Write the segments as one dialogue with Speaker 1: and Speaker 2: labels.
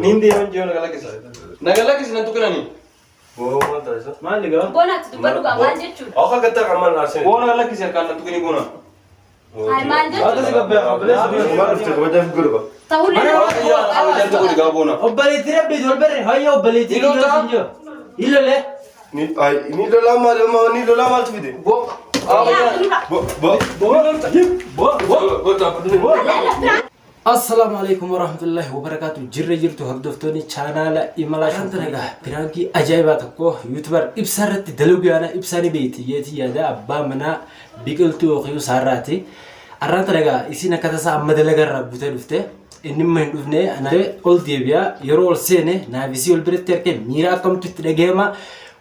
Speaker 1: Niin deeman jiru naga lakkisi. Naga lakkisi nan tuqinani.
Speaker 2: Maali gaa?
Speaker 3: Bonaatti dubbadhu gaa maal jechuudha?
Speaker 4: Akka gatta qamaan arsene.
Speaker 1: Boona lakkisi harkaan nan tuqini boona.
Speaker 3: Hayi maal
Speaker 2: Akka si
Speaker 3: jechuudha?
Speaker 2: gabbee obboleessi.
Speaker 4: Maal dhufte kabajaaf godhuba.
Speaker 3: Ta'ullee nama
Speaker 1: Kabajaan tuqini gaa boona.
Speaker 2: Obboleettii rabbiiti wal barre hayya obboleettii
Speaker 1: Ni loltaa?
Speaker 2: kiyyoo siin jiru. Hin lolee.
Speaker 4: Ni ay ni lolaa maal ni lolaa maaltu fide?
Speaker 1: Bo.
Speaker 4: Bo bo
Speaker 2: Bo bo bo.
Speaker 4: bo.
Speaker 2: Assalaamu alaikum warahmatullahi wabarakatuh. Jirra jirtu hordoftoonni chaanaala Imalaa Shantanagaa piraankii ajaa'ibaa tokko YouTuber ibsaa irratti dalaguu yaana ibsaa ni beekti yeetii yaada abbaa manaa biqiltuu yookiin saarraati. Arraan tanagaa isiin akka tasaa amma dalagarraa buutee dhufte inni immoo hin dhufne ana ol deebi'a yeroo ol seene naaf isii ol biratti arge miira akkamtu itti dhagahama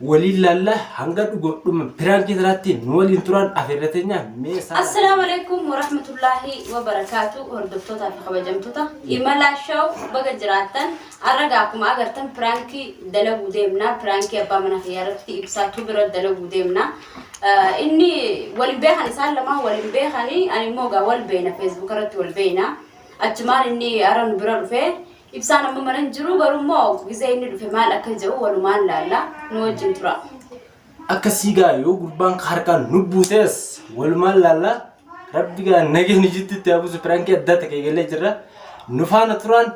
Speaker 2: waliin laalla hanga dhuma piraankii tanaatti nu waliin turan afeerra teenya mee isaa.
Speaker 3: Assalaamu alaikum warahmatullahi wabarakaatu hordoftootaa fi kabajamtoota Imalaa Show baga jiraattan arraga akkuma agartan piraankii dalaguu deemna piraankii abbaa mana kiyyaa irratti ibsaatu bira dalaguu deemna. Inni wal beekan isaan lamaan wal hin beekani ani immoo gaa wal beekna Facebook irratti wal beekna achumaan inni ara nu bira dhufe ibsaan amma mana hin jiru garuu immoo gizee inni dhufe maal akka jedhu walumaan laalla nu wajjin tura.
Speaker 2: Akkasii gaa yoo gurbaan harkaan nu buutees walumaan laalla rabbi gaa nageenya jidduutti haa buusu piraankii addaa ta'e eegalee jirra. Nu faana turaan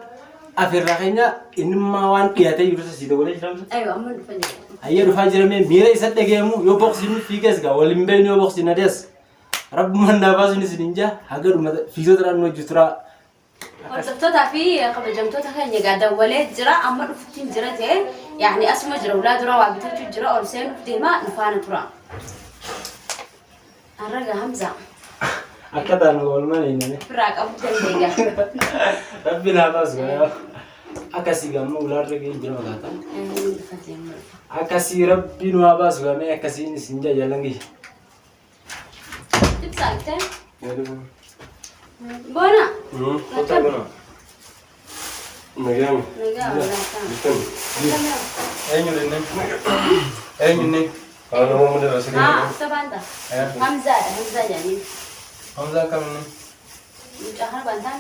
Speaker 2: afeerraa keenya innimmaa waan dhiyaatee jiru sasii dabalee jiramsa.
Speaker 3: Aywa amma dhufa jira.
Speaker 2: Hayyee dhufaa jiramee miira isa dhagayamu yoo boqsiin fiiges gaa waliin beeknu yoo boqsiin adees. Rabbumaan naa baasuun isin hin jaa haga dhuma fiigota dhaan nu hojii turaa.
Speaker 3: Hordoftootaa fi kabajamtoota keenya egaa dawwalee jira amma dhufuttiin jira ta'e yaani asuma jira ulaa dura waa bitachuu jira ol seenuuf deema nu faana tura. Arraga Hamza
Speaker 2: Akka taanu walumaan eenyame.
Speaker 3: firraa qabuu dandeenya.
Speaker 2: Rabbi naa baasu gaa. Akkasii gaa amma ulaarra ga'ee jira fakkaata. Akkasii rabbi nu haa baasu gaa mee akkasiin isin jaa jaallan kiyya.
Speaker 3: Ibsaa bitee boona.
Speaker 1: Kottaa boona.
Speaker 4: Nagaan.
Speaker 3: Nagaa walaa.
Speaker 1: Eenyu inni? Eenyu inni?
Speaker 4: Haa nama mana irra siree.
Speaker 3: Haa sabaan ta'a. Hamzaadha Hamzaa jedhanii.
Speaker 1: Hamzaa kam inni?
Speaker 3: Mucaa kana bantaan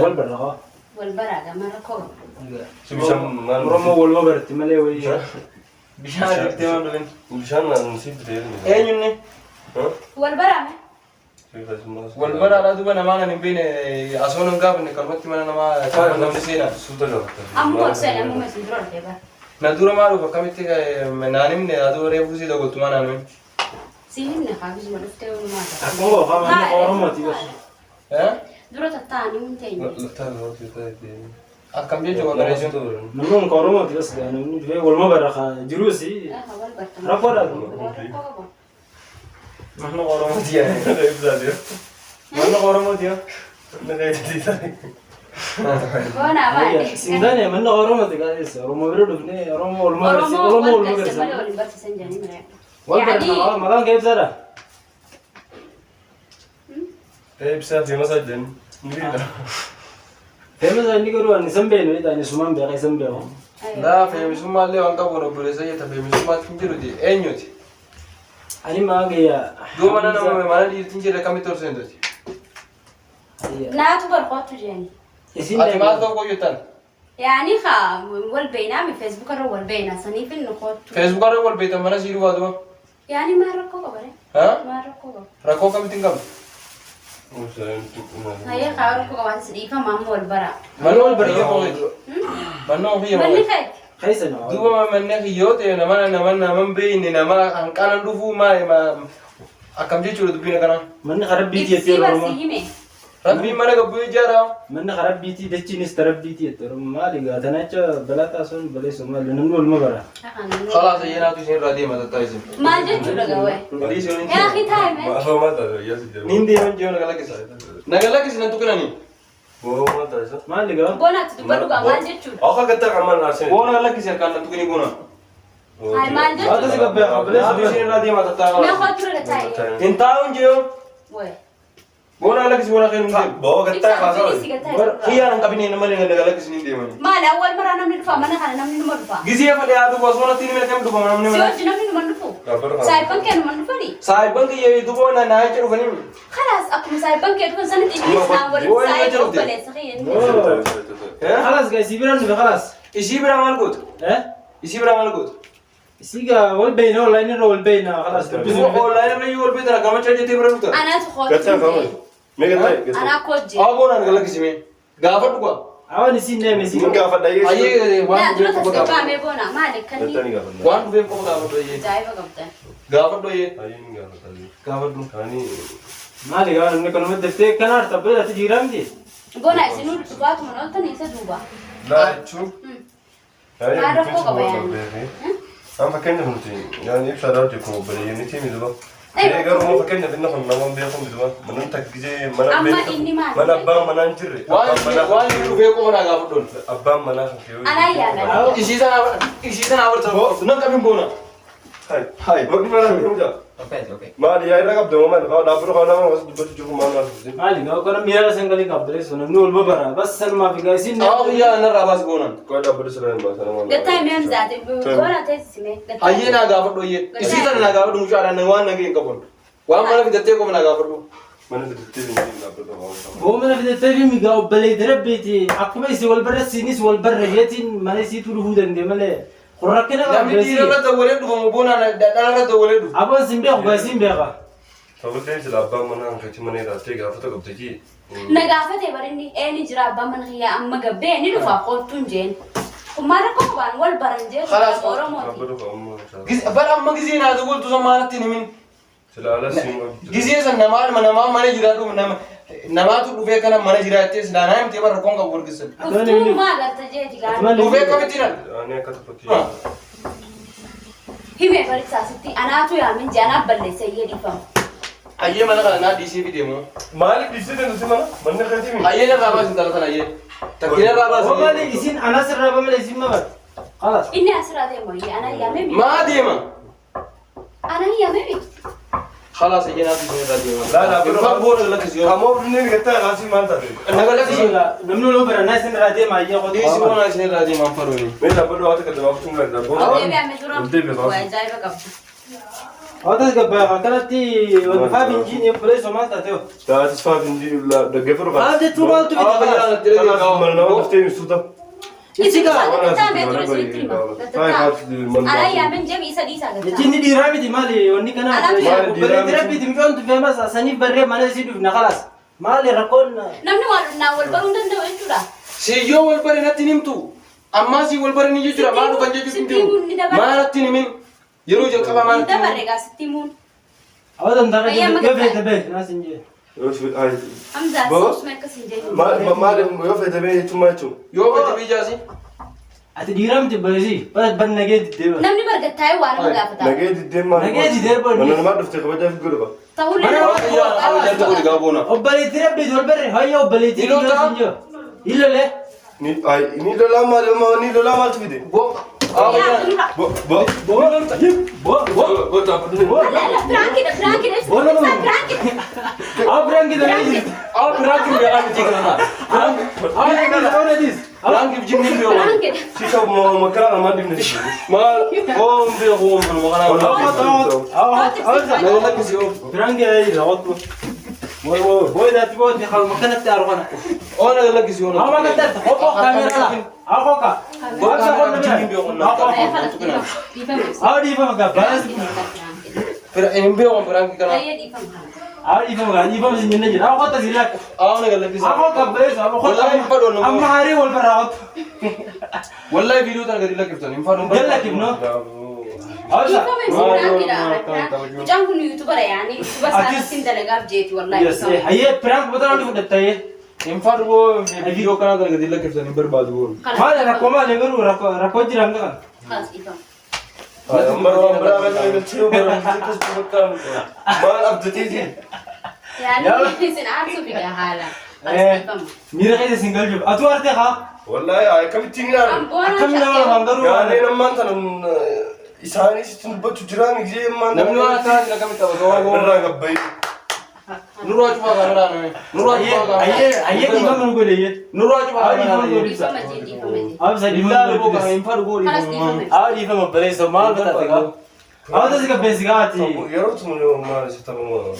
Speaker 2: Wal barra koo.
Speaker 3: wal baraa gama rakkoo qaba.
Speaker 4: Bishaan maal?
Speaker 2: Oromoo waluma baratti malee wayii.
Speaker 1: Bishaan dhiftee maal dhufin?
Speaker 4: Bishaan naan si bitee.
Speaker 1: Eenyu inni?
Speaker 3: Wal baraame.
Speaker 1: Wal baraadhaa duuba namaa nan hin beekne asoo nan gaafanne karumatti mana namaa namni seenaa.
Speaker 4: Suuta gaafata.
Speaker 3: Amma ol seene amma isin dura dhufee bara.
Speaker 1: Na dura maal dhufa akkamitti naan himne aduu reefuu sii dogoltumaa naan himne.
Speaker 3: Si himne kaabisuma dhuftee walumaa gala.
Speaker 2: Akkuma qofaa manni Oromooti bas.
Speaker 3: Dura tattaa'anii hin teenye.
Speaker 1: Akkam jechuun kana jechuun.
Speaker 2: Namni kun Oromooti bas gaa namni dhufee waluma barra kaa jiruusi
Speaker 3: Wal bartama.
Speaker 2: rakkoodha.
Speaker 3: Rakkoo qaba.
Speaker 1: Manni Oromooti yaa. Manni Oromooti yaa.
Speaker 3: Boona maali?
Speaker 2: Sintaane manni Oromooti gaa eessa Oromoo bira dhufnee Oromoo waluma barsi
Speaker 3: Oromoo
Speaker 2: Oromoo
Speaker 3: wal
Speaker 2: waluma
Speaker 3: garsiisan malee
Speaker 2: barsi.
Speaker 3: wal hin barsiisan jedhanii mire.
Speaker 2: Wal barra maqaan kee ibsaadha.
Speaker 4: Ibsaa fi masaa jedhan. Ni beekna.
Speaker 2: Feemasa inni garuu ani isan beeknu jedha ani sumaan beeka isan beeku.
Speaker 1: Laa feemisummaa illee waan qabu obboleessa jetta feemisummaatti hin jiruti eenyuti?
Speaker 2: Ani maqaan kiyya.
Speaker 1: Duuba mana nama mana dhiirti hin jirre akkamitti ol seentuti?
Speaker 3: Naatu barqootu jedhani.
Speaker 2: Isin
Speaker 1: Ati maal ta'uu koo jettan?
Speaker 3: Yaani kaa wal beeknaa mi feesbuuk irra wal beeknaa saniif inni kootu.
Speaker 1: Feesbuuk irra wal beektan mana sii dhufaa duuba.
Speaker 3: Yaani maal rakkoo qaba ree?
Speaker 1: Haa?
Speaker 3: Maal rakkoo qaba?
Speaker 1: Rakkoo akkamitti hin qabdu?
Speaker 3: Hayyee kaa rakkoo qabaatis dhiifama amma wal baraa.
Speaker 1: Manni wal bariyyee koo Manni ofii
Speaker 3: Manni
Speaker 1: yoo
Speaker 3: keeti.
Speaker 2: Keessa nama.
Speaker 1: Duuba manni kiyyoo ta'e nama nama nama hin beekne nama hanqanan dhufuu maal akkam jechuudha dubbiin akkanaa.
Speaker 2: Manni karabbiitii jettee
Speaker 3: Ibsii
Speaker 2: Oromoo.
Speaker 3: barsi hime.
Speaker 1: Rabbiin mana gabbuu ijaaraa.
Speaker 2: Manni karabbiitii dachiinis tarabbiitii jette Oromoo maali gaa tanacha balaa taasuun baleessu maali namni waluma bara.
Speaker 1: Khalaas ayyaanaatu isin irraa deema tattaa isin.
Speaker 3: Maal jechuudha gawee?
Speaker 1: Dhiisii waliin
Speaker 3: Yaa kitaa hime.
Speaker 4: Maal maal taate yaa si jedhu.
Speaker 1: Niin deeman jiru naga lakkisi. Naga lakkisi nan tuqinani.
Speaker 4: Boo maal taate?
Speaker 2: Maali gaa?
Speaker 3: Bonaatti dubbadhu gaa maal jechuudha?
Speaker 4: Akka gatta qamaan arsene.
Speaker 1: Boona lakkisi harkaan nan tuqini boona.
Speaker 3: Hayi maal
Speaker 2: Akka si
Speaker 3: jechuudha?
Speaker 2: gabbee
Speaker 1: Naatu isin irraa deema tattaa
Speaker 3: Mee
Speaker 1: khalaas.
Speaker 3: kootu irra taa'e.
Speaker 1: Hin taa'uun jiru.
Speaker 3: Wee.
Speaker 1: Boona lakkisi boona kee nuti.
Speaker 4: Boo gatta
Speaker 3: Ibsaan
Speaker 4: kaasaa.
Speaker 3: fedhii si gataa.
Speaker 1: Kiyyaan hin qabine nama naga lakkisi niin deemani.
Speaker 3: Maali awwal maraa namni dhufa mana kana namni numa dhufa.
Speaker 1: Gizee fadhe haa dhufu osoo natti hin himne kam dhufa namni
Speaker 3: Si
Speaker 1: mana.
Speaker 3: hojii namni numa dhufu. Saayibban kee numa dhufani.
Speaker 1: Saayibban kiyya duuba na naa jecha dhufanii.
Speaker 3: Khalaas akkuma saayibban kee dhufan sanitti innis naan waliin
Speaker 1: Boo,
Speaker 3: saayibba
Speaker 1: eenyu
Speaker 3: obboleessa kiyya inni.
Speaker 2: Khalas gaa isii biraan dhufe khalas.
Speaker 1: Isii biraa maal goota?
Speaker 2: Eh?
Speaker 1: Isii biraa maal goota?
Speaker 2: Isii gaa wal beeyna online irra wal beeyna khalas.
Speaker 1: Duuba online irra iyyuu wal beektan akkamachaa jettee bira dhufta?
Speaker 3: Anaatu
Speaker 4: Gattaa
Speaker 3: kootu.
Speaker 4: kaawwan. Mee gattaa gattaa.
Speaker 3: Anaa koojjee.
Speaker 1: Aboonaan galakkisime. Gaafadhu gaa.
Speaker 2: Awan isiin deeme isii.
Speaker 4: Ni gaafadha
Speaker 1: Ayyee
Speaker 4: ayyee.
Speaker 1: waan
Speaker 3: Naa dura
Speaker 1: dhufeef qofa gaafadhu.
Speaker 3: tasgabbaa'amee boona maali
Speaker 4: Gattaa ni
Speaker 3: kanni
Speaker 4: gaafadha.
Speaker 1: Waan dhufeef qofa gaafadhu ayyee.
Speaker 3: ajaa'iba qabdan.
Speaker 1: Gaafadhu ayyee.
Speaker 4: Ayyee ni gaafadha ayyee.
Speaker 1: Gaafadhu.
Speaker 4: Kaani
Speaker 2: Maali gaa namni kanuma daftee kana harta bira ati dhiiraa miti.
Speaker 3: Boona isinuu dhugaatuma ooltan isa duuba.
Speaker 4: laa jechuun.
Speaker 3: Maal rakkoo qaba yaani?
Speaker 4: An fakkeenyaaf nuti yaani ibsaadhaa hojii kun obboleeyyan miti duba. Ee garuu immoo fakkeenyaaf inni kun nama hin beeku duba. Manni takka gisee mana
Speaker 3: Amma
Speaker 4: beektu
Speaker 3: inni maali?
Speaker 4: mana abbaan manaa hin jirre.
Speaker 1: Waan
Speaker 4: Abbaan manaa
Speaker 1: waan dhufee qofa naa gaafadhu.
Speaker 4: abbaan manaa kan kee
Speaker 3: Anaa yaala.
Speaker 1: Isii sana isii sana abarta. Nan qabin boona.
Speaker 4: Hai. Hai. Maqni mana hin jira. Maali yaa irra qabda moo maali? Dhaabbata kana nama as dubbachuu jiru maal maal fuusin?
Speaker 2: Maali gaa kana miira sangalii qabdee sun namni wal babara bas sanumaaf gaa isiin.
Speaker 1: Awa biyyaa narraa baasi boonaan.
Speaker 4: Koo dhaabbata sirraa hin baasan maal.
Speaker 3: Gattaa himee hamzaate boona teessisime.
Speaker 1: Ayyee naa gaafadhu ayyee. Isii sana naa gaafadhu mucaadhaan waan nagee hin qabu. Waan mana fidattee qofa naa gaafadhu.
Speaker 4: Mana fidattee hin jiru dhaabbata waan.
Speaker 2: Boo mana fidattee fi migaa obboleetti rabbiiti akkuma isin wal barra isiinis wal barra jeetiin mana isiitu dhufuu danda'e malee kun rakkina
Speaker 1: Namni dhiira irra dawwalee dhufamu boonaan dhala irra dawwalee dhufu.
Speaker 2: Aboon sin beeku gaa isin beeka.
Speaker 4: Ta'ullee sila abbaan manaa kan keetti mana irraattee gaafata qabda jee.
Speaker 3: Na gaafate barinni eeni jira abbaan mana kiyyaa amma gabbee ni dhufa koottuun jeen. Kun maal rakkoo qabaan wal baran jee
Speaker 1: Khalaas.
Speaker 3: Oromooti.
Speaker 4: Dhaabbata kan amma.
Speaker 1: Bara amma gizee naa dawwaltu san maalatti hin himin.
Speaker 4: Sila ala siin qabdu.
Speaker 1: Gizee san namaa namaa mana jiraa dhufu nama namaatu dhufee kana mana jiraa jettee silaa naa himtee bara rakkoon qabu wargisan.
Speaker 3: Dhuftuu maa agarta jeeti gaara.
Speaker 1: Dhufee akkamitti nan?
Speaker 4: Ani akka tokkotti.
Speaker 3: Himee barisaasitti anaatu yaamin jee anaaf balleessa iyyee dhiifama.
Speaker 1: Ayyee mana kana naa dhiisee fi deemu.
Speaker 4: Maaliif dhiisee deemtu mana? Manni keetii mi?
Speaker 1: Ayyee narraa baasi intala sana ayyee. Takkii narraa
Speaker 2: Boo maali
Speaker 1: baasi.
Speaker 2: isin anas irraa bamale isin mabat. Khalas.
Speaker 3: Inni asirraa deemu iyyee anaa yaamee miti.
Speaker 1: Maa deema?
Speaker 3: Anaa yaamee miti.
Speaker 1: Khalaas ayyee naa dhiisee irraa deema.
Speaker 4: Laa laa
Speaker 1: Irfaan boona lakkisi yoo.
Speaker 4: Ammoo inni gattaa kaasii maal taate?
Speaker 1: Naga lakkisi.
Speaker 2: Namni wal bara naa isin irraa deema ayyee qotu.
Speaker 1: Dhiisi boona isin irraa deema hin faruuni.
Speaker 4: Mee dhaabbata waa takka dabaaftuu hin gaafata.
Speaker 3: Deebi'ame dura.
Speaker 4: Deebi'e
Speaker 3: Waa
Speaker 4: kaasii.
Speaker 3: ajaa'iba qabdu.
Speaker 2: Hawwatas gabbaa akkanatti wal faa binjiin obboleessa maal taate hoo?
Speaker 4: Taatis faa finjii dhaggeeffatu
Speaker 2: Maal jechuun maaltu
Speaker 1: Awa
Speaker 2: fide
Speaker 1: biyyaa
Speaker 2: khalas.
Speaker 1: natti dhagee
Speaker 4: Mana nama dhuftee ibsuuta.
Speaker 3: Isin
Speaker 2: Gaa.
Speaker 3: gattaa mee dura isinitti hima. Gattaa. Anaa yaamin jee isa dhiisaa gattaa.
Speaker 2: Jechi inni dhiiraa miti maali wanni kana
Speaker 3: Alaabaa.
Speaker 4: Maali dhiiraa
Speaker 2: obboleetti
Speaker 4: miti?
Speaker 2: rabbiiti mucaan tufee masa saniif barree mana isii dhufna khalas. Maali rakkoon
Speaker 3: Namni wal naa wal baruu hin danda'u jechuudha.
Speaker 1: Siyyoo wal bare natti hin himtu. Ammaa si wal bare ni jechuudha. Maal dhufan jechuun hin
Speaker 3: Sitti himuun ni
Speaker 1: jiru.
Speaker 3: dabala.
Speaker 1: Maal natti hin himin. Yeroo jalqabaa maal
Speaker 3: Hin
Speaker 1: natti hin
Speaker 3: dabarre
Speaker 1: himin.
Speaker 3: gaa sitti himuun.
Speaker 2: hawwatan taqa
Speaker 3: Ayyaa
Speaker 2: yoo
Speaker 3: magattaa.
Speaker 2: feete beek naas hin jee.
Speaker 3: Hamzaa
Speaker 4: Boo.
Speaker 3: siusuma akkas hin jee.
Speaker 4: Maal yoo feete jechuun maal jechuun?
Speaker 1: Yoo fedhe biyyaasi.
Speaker 2: Ati dhiiraa miti obboleessi bar nagee diddeema.
Speaker 3: Namni bargattaa'ee waa nama gaafata.
Speaker 4: Nagee diddeen maal?
Speaker 2: Nagee diddeen maal?
Speaker 4: Mana namaa dhuftee kabajaa fi godhaba.
Speaker 3: Ta'ullee
Speaker 2: Mana
Speaker 3: nama
Speaker 1: Awa biyyaa kabajaa ta'uu dhigaa boona.
Speaker 2: Obboleetti rabbiiti wal barre hayya obboleetti
Speaker 1: Ni loltaa?
Speaker 2: hin jee. Iloolee.
Speaker 4: Ni lolaa maal ni lolaa maaltu fide?
Speaker 1: Bo. Awa biyyaa.
Speaker 3: Yaa
Speaker 4: Bo bo
Speaker 2: Bo bo bo
Speaker 4: bo dhaabbatu.
Speaker 2: bo.
Speaker 3: Piraankiidha piraankiidha
Speaker 2: Bo no no.
Speaker 3: piraankiidha.
Speaker 2: Aw piraanki dha jirti.
Speaker 1: Awa biraatti biyyaa miti kana.
Speaker 2: Aw piraanki dha
Speaker 1: Biraanki jinni biyyaa.
Speaker 3: Piraankiidha.
Speaker 4: Si ta'u makara namaa dhibne.
Speaker 1: Maal hoom biyya hoom kan maqaan.
Speaker 2: Aw
Speaker 1: Naga lakkisi yoo.
Speaker 2: piraanki dha jirti hawwatu. Boy boy boy daati boy di khal makanatti argana.
Speaker 1: Oo naga lakkisi yoo.
Speaker 2: Aw makanatti hoko kamera la. Aw hoka.
Speaker 1: Bo kameraa jinni biyya qonnaa.
Speaker 3: Ayyaa khalas dhiifama. Dhiifama.
Speaker 2: Aw dhiifama gaa baas.
Speaker 1: Hin beeku biraanki kana.
Speaker 3: Ayyaa dhiifama kana.
Speaker 2: Aw dhiifama gaa dhiifama sin jenne jira. Aw qotta sin lak.
Speaker 1: Awa naga lakkisi.
Speaker 2: Aw hoka bees aw hoka.
Speaker 1: Wallahi hin fadhu nama.
Speaker 2: Amma harii wal barraa hawwatu.
Speaker 1: Wallahi viidiyoo tana gadi lakkiftan hin fadhu.
Speaker 2: Jalla kibno. Aw sa.
Speaker 3: Dhiifama isin piraankiidha. Mucaan kun yuutubara yaani yuutuba isaaniitiin dalagaaf jeeti wallahi.
Speaker 2: Yes, hayyee piraank botaan oli fudhatta hayyee.
Speaker 1: Hin fadhu boo viidiyoo kana tana gadi lakkiftan hin barbaadu boo.
Speaker 2: Maali rakkoo maali garuu rakkoo rakkoo jira hanga kana.
Speaker 3: Khalas dhiifama.
Speaker 4: Maal abdatee
Speaker 3: Yaani isin aarsuu fida haala. Khalas dhiifama.
Speaker 2: Miira keessa isin galchuuf. Atuu arte haa.
Speaker 4: Wallahi akkamittiin hin aarre.
Speaker 3: Amboona
Speaker 2: Akkami nama lamaan garuu.
Speaker 4: Gaaneen ammaan tana isaanis ittiin dubbachuu jiraan gisee ammaan
Speaker 1: Namni waan akkanaa akkamitti taphatu waan goon.
Speaker 4: irraa gabbayi.
Speaker 1: Nurraa cufaa kaameraa name. Nurraa cufaa kaameraa.
Speaker 2: Hayyee hayyee dhiifama nu godhe hayyee.
Speaker 1: Nurraa cufaa kaameraa name.
Speaker 3: Dhiifama jee dhiifama jee.
Speaker 2: Aw sa
Speaker 1: Illaa
Speaker 2: dhiifama nu
Speaker 1: luboo kana
Speaker 2: godhe.
Speaker 1: hin fadhu boo
Speaker 3: Khalas
Speaker 1: dhiifama.
Speaker 3: dhiifama.
Speaker 2: Aw dhiifama baleessa maal bataate gaa. Aw tasi gabbeessi gaa ati.
Speaker 4: Yeroo tun maal isa taphamu.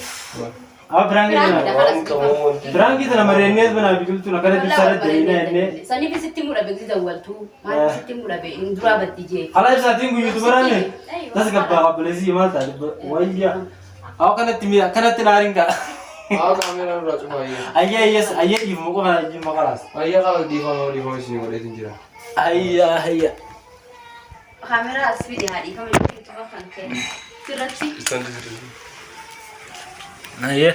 Speaker 2: Haa pirankii
Speaker 3: Piraankiidha
Speaker 2: tana.
Speaker 3: kalas
Speaker 4: Waan qabu wanti.
Speaker 2: Pirankii tana mareennees banaa biqiltuun akkanatti ibsaa irratti dalagnaa jennee.
Speaker 3: Saniif sitti mudhabe gisi dawwaltu. Maaliif sitti mudhabe inni duraa baddi jee.
Speaker 2: Ala ibsaatiin guyyuutu baraame. Tas gabbaa qabbalesii maal taate wayya. Haa kanatti mi'a kanatti naariin kaa.
Speaker 1: Haa kaameeraa irraa cufaa ayyee.
Speaker 2: Ayyee ayyee ayyee dhiifama qofa ayyee maqalaas.
Speaker 1: Ayyee qaba dhiifama dhiifama isin godheetin jira.
Speaker 2: Ayyaa ayyaa.
Speaker 3: Kaameraa as fidi haa dhiifama jechuun kan kee. Sirratti.
Speaker 4: Isaan jijjiiranii.
Speaker 2: Ayyee.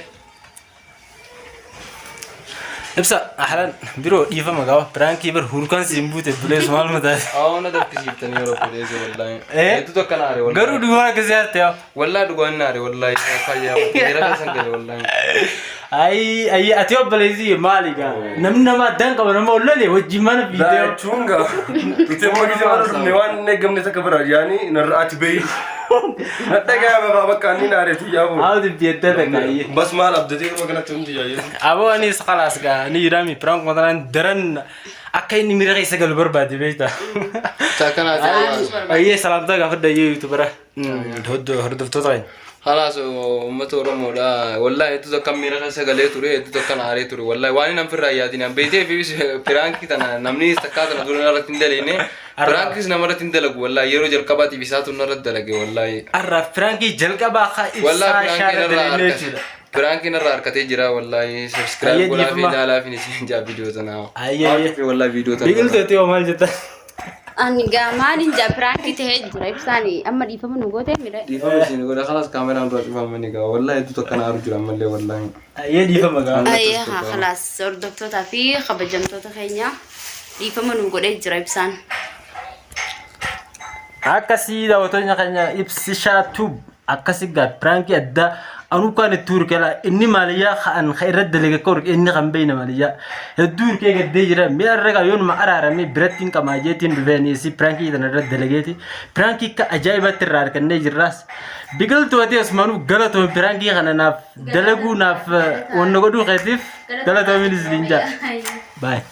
Speaker 2: Ibsa ahlan biroo dhiifama gaafa piraankii bar hurkaan siin buute buleessu maal mataa.
Speaker 1: Haa na danfisiiftanii yeroo fuudheesse wallaahi.
Speaker 2: Eh?
Speaker 1: Hedduu tokko na aare wallaahi.
Speaker 2: Garuu dhugaa akkasii haarte yaa.
Speaker 1: Wallaahi dhugaan na aare wallaahi. Fayyaa miira keessan gale wallaahi.
Speaker 2: Ayi ayi ati obboleessi maali gaa namni nama addaan qaba nama ol lole wajjin mana fiidee.
Speaker 4: Jechuun gaa nuti amma gisee mana dhufne waan hin eeggamne takka bira yaani narra ati bahi. Na dhaga'ame baa bakka inni naareetu yaabu.
Speaker 2: Haa dubbi adda takka ayyee.
Speaker 4: Bas maal abdatee dhuma kanatti hundi yaayee.
Speaker 2: Aboo anis khalaas gaa ni jiraami piraank mataan daran akka inni miira keessa galu barbaade beektaa.
Speaker 1: Takkanaa
Speaker 2: Ayyee salaamtaa gaafadha ayyee yuutubara hordoftoota keenya.
Speaker 1: Halaas uummata Oromoodha. Wallaahi hedduu takka miira keessa galee ture hedduu takka na aaree ture. Wallaahi waan inni firraa yaadin an beektee fi piraankii tana namni takkaa tana dura irratti hin daleene piraankis nama irratti hin dalagu wallaahi yeroo jalqabaatiif isaatu narratti dalage wallaahi.
Speaker 2: Arraaf piraankii jalqabaa haa ibsaa
Speaker 1: Wallaahi
Speaker 2: shaara
Speaker 1: piraankiin irraa
Speaker 2: daleenee
Speaker 1: harkate.
Speaker 2: jechuudha.
Speaker 1: Piraankiin irraa harkatee jira wallaahi
Speaker 2: Ayyee
Speaker 1: subscribe godhaa fi
Speaker 2: dhiifama.
Speaker 1: ilaalaa fi isin jaa viidiyoo tana.
Speaker 2: Ayyee ayyee.
Speaker 1: Wallaahi viidiyoo tana.
Speaker 2: Biqiltuu itti hoo maal jetta?
Speaker 3: Ani gaa maaliin jaa piraankii tahee jira ibsaan amma dhiifama nu gootee mire.
Speaker 1: Dhiifama isin godha kanas kaameraan dura cufamanii gaa wallaahi hedduu takka na aaru jira ammallee wallaahi.
Speaker 2: Ayyee dhiifama gaa.
Speaker 3: Ayyee haa khalaas hordoftootaa fi kabajamtoota keenya dhiifama nu godhee jira ibsaan.
Speaker 2: Akkasii daawwattoonni keenya ibsishaa tube akkasi gaa piraankii addaa anuu kan itti hurkela inni maaliyyaa kan kan irratti dalage akka hurke inni kan beeyna maaliyyaa hedduu hurkee gaddee jira mi'a irra gaa yoonuma araarame biratti hin qamaa jeetiin dhufeenii si piraankii tana irratti dalageeti piraankii akka ajaa'ibatti irraa argannee jirraas biqiltuu ati osmanuu galatoon piraankii kana naaf dalaguu naaf wanna godhuu keetiif galatoomin isiniin jaa baay'ee.